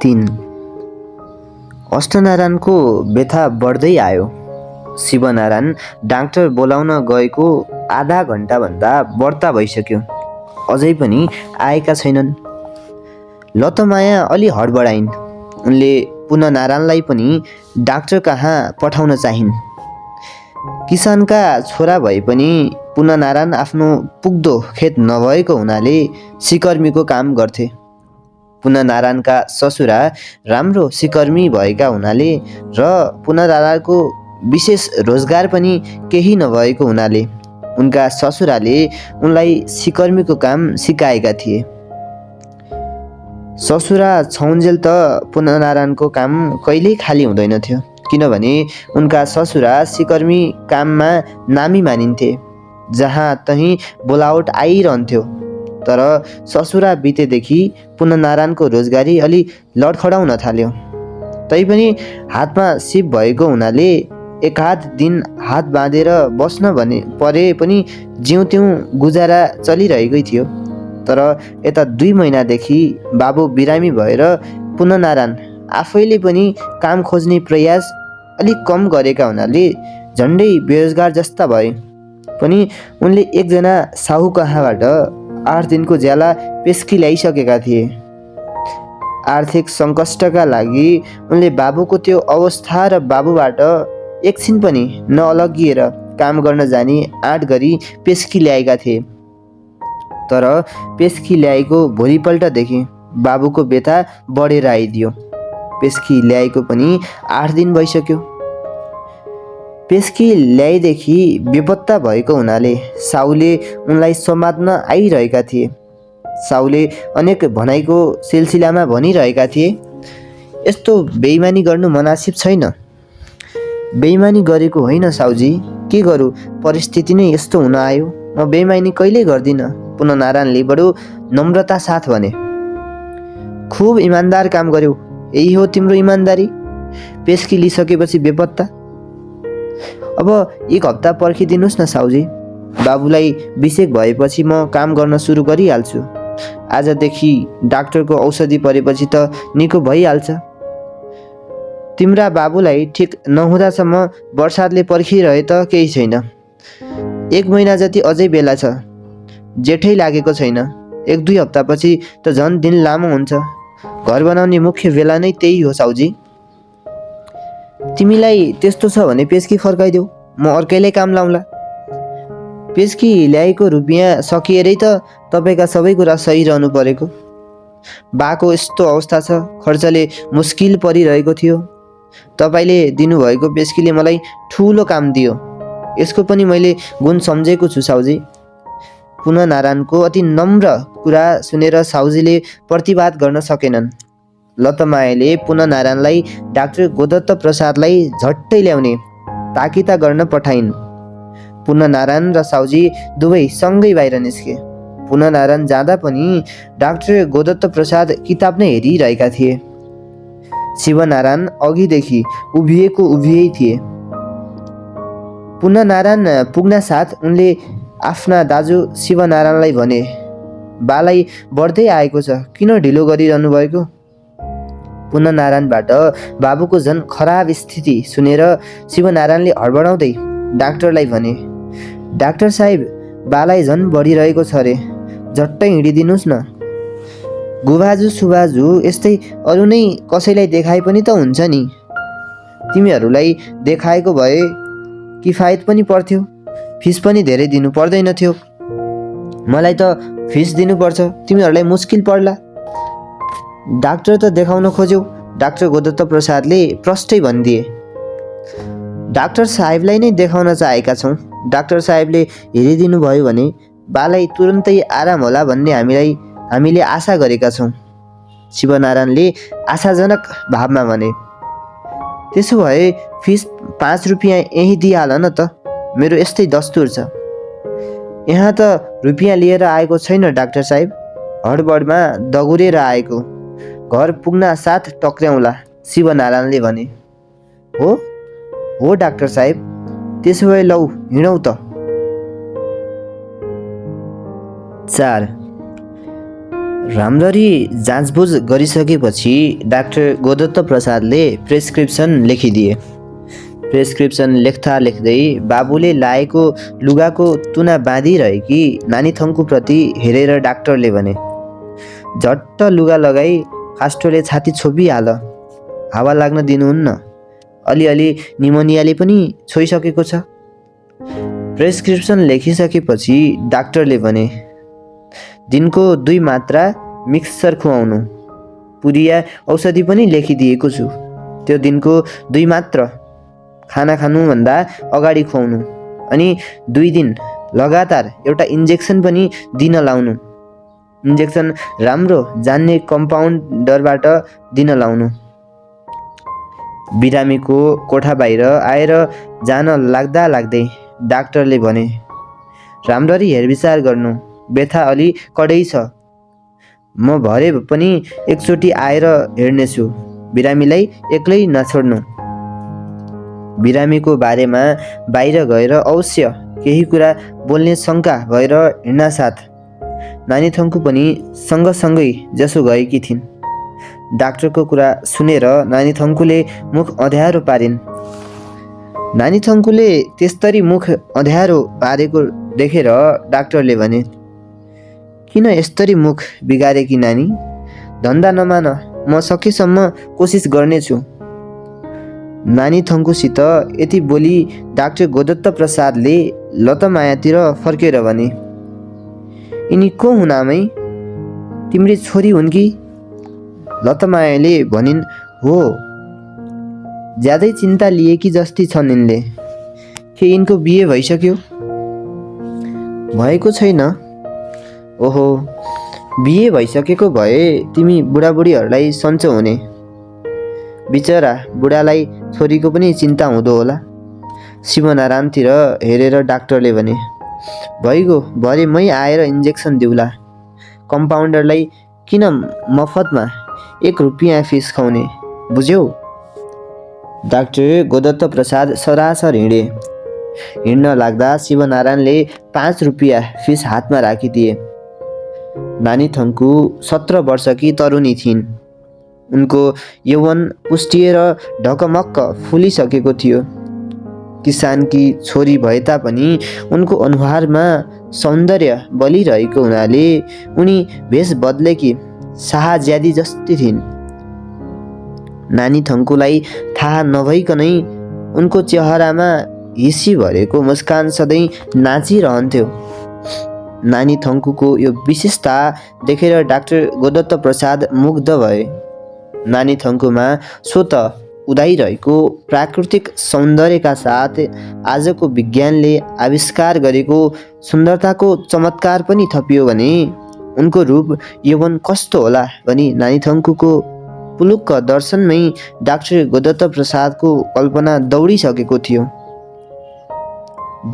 3 अष्टनारायणको व्यथा बढ्दै आयो। शिवनारायण डाक्टर बोलाउन गएको आधा घण्टाभन्दा बढ्ता भइसक्यो, अझै पनि आएका छैनन्। लतमाया अलि हडबडाइन्। उनले पुनः नारायणलाई पनि डाक्टर कहाँ पठाउन चाहिन्। किसानका छोरा भए पनि पुनः नारायण आफ्नो पुग्दो खेत नभएको हुनाले सिकर्मीको काम गर्थे। पुनः नारायणका ससुरा राम्रो सिकर्मी भएका हुनाले र पुनः नारायणको विशेष रोजगार पनि केही नभएको हुनाले उनका ससुराले उनलाई सिकर्मीको काम सिकाएका थिए। ससुरा छौन्जेल त पुनः नारायणको काम कहिल्यै खाली हुँदैन थियो, किनभने उनका ससुरा सिकर्मी काममा नामी मानिन्थे। जहाँ तहीँ बोलावट आइरहन्थ्यो। तर ससुरा बितेदेखि पुनः नारायणको रोजगारी अलि लडखडाउन थाल्यो। तैपनि हातमा सिप भएको हुनाले एकाध दिन हात बाँधेर बस्न भने परे पनि जिउँ त्यों गुजारा चलिरहेकै थियो। तर यता 2 महिनादेखि बाबु बिरामी भएर पुनः नारायण आफैले पनि काम खोज्ने प्रयास अलिक कम गरेका हुनाले झन्डै बेरोजगार जस्ता भए। पनि उनले एकजना साहु कहाँबाट 8 दिनको ज्याला पेस्की ल्याइसकेका थिए। आर्थिक सङ्कष्टका लागि उनले बाबुको त्यो अवस्था र बाबुबाट एकछिन पनि नअलगिएर काम गर्न जाने आँट गरी पेस्की ल्याएका थिए। तर पेस्की ल्याएको भोलिपल्टदेखि बाबुको व्यथा बढेर आइदियो। पेस्की ल्याएको पनि 8 दिन भइसक्यो। पेस्की ल्याएदेखि बेपत्ता भएको हुनाले साउले उनलाई समात्न आइरहेका थिए। साउले अनेक भनाइको सिलसिलामा भनिरहेका थिए, यस्तो बेइमानी गर्नु मनासिब छैन। बेइमानी गरेको होइन साउजी, के गरौँ, परिस्थिति नै यस्तो हुन आयो। म बेइमानी कहिल्यै गर्दिनँ, पुनः नारायणले बडो नम्रता साथ भने। खुब इमान्दार काम गर्यौ, यही हो तिम्रो इमान्दारी। पेस्की लिइसकेपछि बेपत्ता। अब 1 हप्ता पर्खिदिनुहोस् न साउजी, बाबुलाई बिसेक भएपछि म काम गर्न सुरु गरिहाल्छु। आजदेखि डाक्टरको औषधि परेपछि त निको भइहाल्छ। तिम्रा बाबुलाई ठिक नहुँदासम्म बर्सातले पर्खिरहे त केही छैन। 1 महिना जति अझै बेला छ। जेठै लागेको छैन। 1-2 हप्तापछि त झन् दिन लामो हुन्छ। घर बनाउने मुख्य बेला नै त्यही हो साउजी। तिमीलाई त्यस्तो छ भने पेस्की फर्काइदेऊ, म अर्कैलाई काम लाउँला। पेस्की ल्याएको रुपियाँ सकिएरै त तपाईँका सबै कुरा सही रहनु परेको। बाको यस्तो अवस्था छ, खर्चले मुस्किल परिरहेको थियो। तपाईँले दिनुभएको पेस्कीले मलाई ठुलो काम दियो। यसको पनि मैले गुण सम्झेको छु साउजी। पुनः नारायणको अति नम्र कुरा सुनेर साउजीले प्रतिवाद गर्न सकेनन्। लतमायाले पुनः नारायणलाई डाक्टर गोदत्त प्रसादलाई झट्टै ल्याउने ताकिता गर्न पठाइन्। पुनः नारायण र साउजी दुवै सँगै बाहिर निस्के। पुनः नारायण जाँदा पनि डाक्टर गोदत्त प्रसाद किताब नै हेरिरहेका थिए। शिवनारायण अघिदेखि उभियै थिए। पुनः नारायण पुग्न साथ उनले आफ्ना दाजु शिवनारायणलाई भने, बालाई बढ्दै आएको छ, किन ढिलो गरिरहनु भएको? पुनः नारायणबाट बाबुको झन् खराब स्थिति सुनेर शिवनारायणले हडबडाउँदै डाक्टरलाई भने, डाक्टर साहेब, बालाई झन् बढिरहेको छ रे, झट्टै हिँडिदिनुहोस् न। गुबाजु सुबाजु यस्तै अरू नै कसैलाई देखाए पनि त हुन्छ नि। तिमीहरूलाई देखाएको भए किफायत पनि पर्थ्यो, फिस पनि धेरै दिनु पर्दैन थियो। मलाई त फिस दिनुपर्छ, तिमीहरूलाई मुस्किल पर्ला। डाक्टर त देखाउन खोज्यौ, डाक्टर गोदत्त प्रसादले प्रष्टै भनिदिए। डाक्टर साहेबलाई नै देखाउन चाहेका छौँ। डाक्टर साहेबले हेरिदिनु भयो भने बालाई तुरन्तै आराम होला भन्ने हामीले आशा गरेका छौँ। शिवनारायणले आशाजनक भावमा भने, त्यसो भए फिस 5 रुपियाँ यहीँ दिइहाल न त, मेरो यस्तै दस्तुर छ। यहाँ त रुपियाँ लिएर आएको छैन डाक्टर साहेब, हडबडमा दगुरेर आएको, घर पुग्न साथ टक्र्याउँला, शिवनारायणले भने। हो डाक्टर साहेब, त्यसो भए लौ हिँडौँ त। 4 राम्ररी जाँचबुझ गरिसकेपछि डाक्टर गोदत्त प्रसादले प्रेस्क्रिप्सन लेखिदिए। प्रेस्क्रिप्सन लेख्दा लेख्दै बाबुले लाएको लुगाको तुना बाँधिरहेकी नानी थङ्कुप्रति हेरेर डाक्टरले भने, झट्ट लुगा लगाई कास्टोले छाती छोपिहाल, हावा लाग्न दिनुहुन्न, अलिअलि निमोनियाले पनि छोइसकेको छ। प्रेस्क्रिप्सन लेखिसकेपछि डाक्टरले भने, दिनको 2 मात्रा मिक्सचर खुवाउनु, पुरिया औषधि पनि लेखिदिएको छु, त्यो दिनको 2 मात्र खाना खानुभन्दा अगाडि खुवाउनु, अनि 2 दिन लगातार एउटा इन्जेक्सन पनि दिन लाउनु। इन्जेक्सन राम्रो जान्ने कम्पाउन्डरबाट दिन लाउनु। बिरामीको कोठा बाहिर आएर जान लाग्दा लाग्दै डाक्टरले भने, राम्ररी हेरविचार गर्नु, व्यथा अलि कडै छ, म भरे पनि एकचोटि आएर हेर्नेछु, बिरामीलाई एक्लै नछोड्नु। बिरामीको बारेमा बाहिर गएर अवश्य केही कुरा बोल्ने शङ्का भएर हिँड्नासाथ नानी थङ्कु पनि सँगसँगै जसो गएकी थिइन्। डाक्टरको कुरा सुनेर नानी थङ्कुले मुख अँध्यारो पारिन्। नानी थङ्कुले त्यस्तरी मुख अँध्यारो पारेको देखेर डाक्टरले भने, किन यस्तरी मुख बिगारेकी नानी? धन्दा नमान, म सकेसम्म कोसिस गर्नेछु। नानी थङ्कुसित यति बोली डाक्टर गोदत्त प्रसादले लतमायातिर फर्केर भने, यिनी को हुन् आमै? तिम्री छोरी हुन् कि? लतमायाले भनिन्, हो। ज्यादै चिन्ता लिएकी जस्ती छन् यिनले। के यिनको बिहे भइसक्यो? भएको छैन। ओहो, बिहे भइसकेको भए तिमी बुढाबुढीहरूलाई सन्चो हुने। बिचरा बुढालाई छोरीको पनि चिन्ता हुँदो होला। शिवनारायणतिर हेरेर डाक्टरले भने, भइगयो, भरे मै आएर इन्जेक्सन दिउला। कम्पाउन्डरलाई किन मफतमा 1 रुपियाँ फिस खुवाउने, बुझ्यौ? डाक्टर गोदत्त प्रसाद सरासर हिँडे। हिँड्न लाग्दा शिवनारायणले 5 रुपियाँ फिस हातमा राखिदिए। नानी थङ्कु 17 वर्षकी तरुणी थिइन्। उनको यौवन पुष्टिएर ढकमक्क फुलिसकेको थियो। किसानकी छोरी भए तापनि उनको अनुहारमा सौन्दर्य बलिरहेको हुनाले उनी भेष बदलेकी शाहज्यादी जस्ती थिइन्। नानी थङ्कुलाई थाहा नभइकनै उनको चेहरामा हिसी भरेको मुस्कान सधैँ नाचिरहन्थ्यो। नानी थङ्कुको यो विशेषता देखेर डाक्टर गोदत्त प्रसाद मुग्ध भए। नानी थङ्कुमा स्वत उदाइरहेको प्राकृतिक सौन्दर्यका साथ आजको विज्ञानले आविष्कार गरेको सुन्दरताको चमत्कार पनि थपियो भने उनको रूप यौवन कस्तो होला भनी नानी थङ्कुको पुलुक्क दर्शनमै डाक्टर गोदत्त प्रसादको कल्पना दौडिसकेको थियो।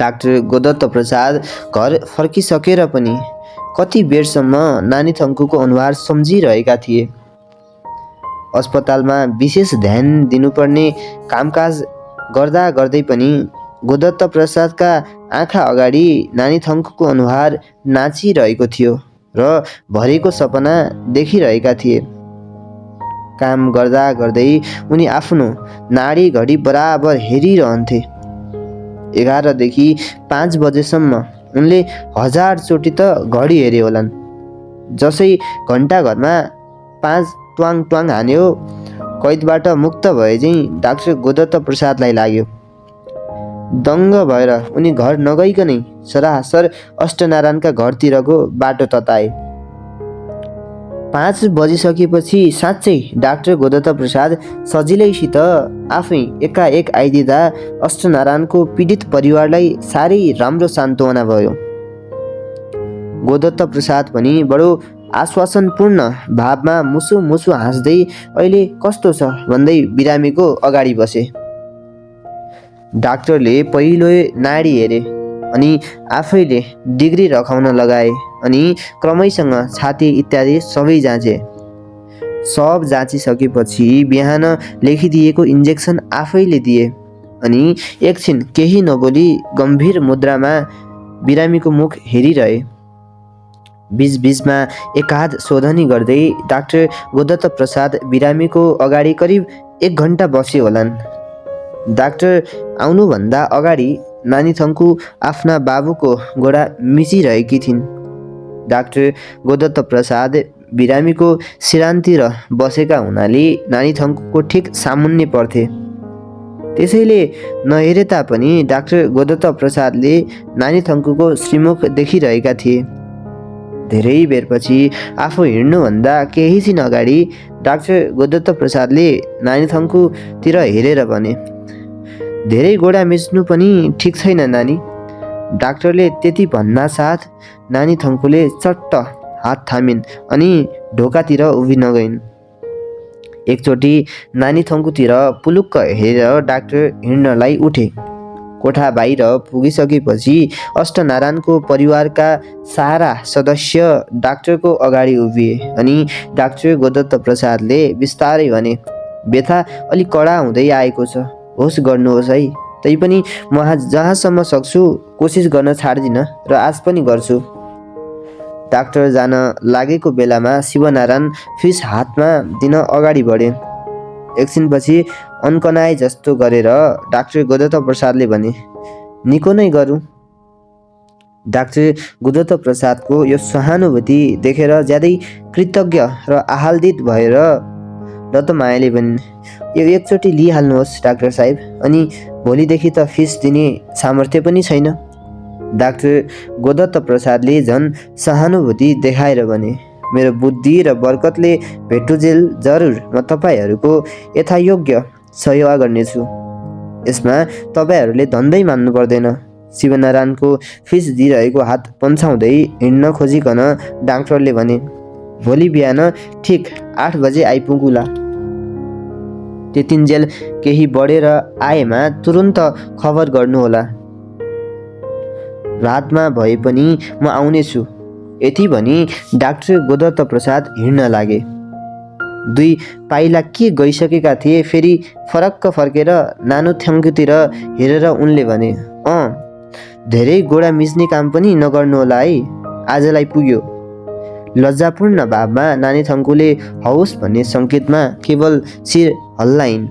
डाक्टर गोदत्त प्रसाद घर फर्किसकेर पनि कति बेरसम्म नानी थङ्कुको अनुहार सम्झिरहेका थिए। अस्पतालमा विशेष ध्यान दिनुपर्ने कामकाज गर्दा गर्दै पनि गोदत्त प्रसादका आँखा अगाडि नानी थङ्कुको अनुहार नाचिरहेको थियो र भरेको सपना देखिरहेका थिए। काम गर्दा गर्दै उनी आफ्नो नाडी घडी बराबर हेरिरहन्थे। 11 देखि 5 बजेसम्म उनले 1000 चोटि त घडी हेरे होलान्। जसै घन्टाघरमा 5 ट्वाङ ट्वाङ हान्यो, कैदबाट मुक्त भए चाहिँ डाक्टर गोदत्त प्रसादलाई लाग्यो। दङ्ग भएर उनी घर नगइकनै सरासर अष्टनारायणका घरतिरको बाटो तताए। 5 बजिसकेपछि साँच्चै डाक्टर गोदत्त प्रसाद सजिलैसित आफै एकाएक आइदिँदा अष्टनारायणको पीडित परिवारलाई साह्रै राम्रो सान्त्वना भयो। गोदत्त प्रसाद पनि बडो आश्वासनपूर्ण भावमा मुसु मुसु हाँस्दै अहिले कस्तो छ भन्दै बिरामीको अगाडि बसे। डाक्टरले पहिलो नाडी हेरे अनि आफैले डिग्री रखाउन लगाए अनि क्रमैसँग छाती इत्यादि सबै जाँचे। सब जाँचिसकेपछि बिहान लेखिदिएको इन्जेक्सन आफैले दिए अनि एकछिन केही नबोली गम्भीर मुद्रामा बिरामीको मुख हेरिरहे। बीचबीचमा एकाध शोधनी गर्दै डाक्टर गोदत्त प्रसाद बिरामीको अगाडि करिब 1 घन्टा बसे होलान्। डाक्टर आउनुभन्दा अगाडि नानीथङ्कु आफ्ना बाबुको गोडा मिचिरहेकी थिइन्। डाक्टर गोदत्त प्रसाद बिरामीको सिरानतिर बसेका हुनाले नानीथङ्कुको ठिक सामुन्ने पर्थे। त्यसैले नहेरे तापनि डाक्टर गोदत्त प्रसादले नानीथङ्कुको श्रीमुख देखिरहेका थिए। धेरै बेरपछि आफू हिँड्नुभन्दा केही छिन अगाडि डाक्टर गोदत्त प्रसादले नानीथङ्कुतिर हेरेर भने, धेरै गोडा मिच्नु पनि ठिक छैन नानी। डाक्टरले त्यति भन्नासाथ नानीथङ्कुले चट्ट हात थामिन् अनि ढोकातिर उभिन गइन्। एकचोटि नानीथङ्कुतिर पुलुक्क हेरेर डाक्टर हिँड्नलाई उठे। कोठा बाहिर पुगिसकेपछि अष्टनारायणको परिवारका सारा सदस्य डाक्टरको अगाडि उभिए अनि डाक्टर गोदत्त प्रसादले बिस्तारै भने, व्यथा अलि कडा हुँदै आएको छ, होस् गर्नुहोस् है। तैपनि म जहाँसम्म सक्छु कोसिस गर्न छाड्दिनँ र आज पनि गर्छु। डाक्टर जान लागेको बेलामा शिवनारायण फिस हातमा दिन अगाडि बढे। एकछिनपछि अन्कनाए जस्तो गरेर डाक्टर गोदत्त प्रसादले भने, निको नै गरौँ। डाक्टर गोदत्त प्रसादको यो सहानुभूति देखेर ज्यादै कृतज्ञ र आह्लादित भएर रतमायाले भनिन्, यो एकचोटि लिइहाल्नुहोस् डाक्टर साहेब, अनि भोलिदेखि त फिस दिने सामर्थ्य पनि छैन। डाक्टर गोदत्त प्रसादले झन् सहानुभूति देखाएर भने, मेरो बुद्धि र बरकतले भेटुजेल जरुर म तपाईँहरूको यथायोग्य सहयोग गर्नेछु। यसमा तपाईँहरूले धन्दै मान्नु पर्दैन। शिवनारायणको फिस दिइरहेको हात पन्छाउँदै हिँड्न खोजिकन डाक्टरले भने, भोलि बिहान ठिक 8 बजे आइपुगुला। त्यतिन्जेल केही बढेर आएमा तुरुन्त खबर गर्नुहोला। रातमा भए पनि म आउनेछु। यति भनी डाक्टर गोदत्त प्रसाद हिँड्न लागे। 2 पाइला के गइसकेका थिए। फेरि फरक्क फर्केर नानीथङ्कुतिर हेरेर उनले भने, धेरै गोडा मिच्ने काम पनि नगर्नुहोला है, आजलाई पुग्यो। लज्जापूर्ण भावमा नानीथङ्कुले हवस् भन्ने सङ्केतमा केवल शिर हल्लाइन्।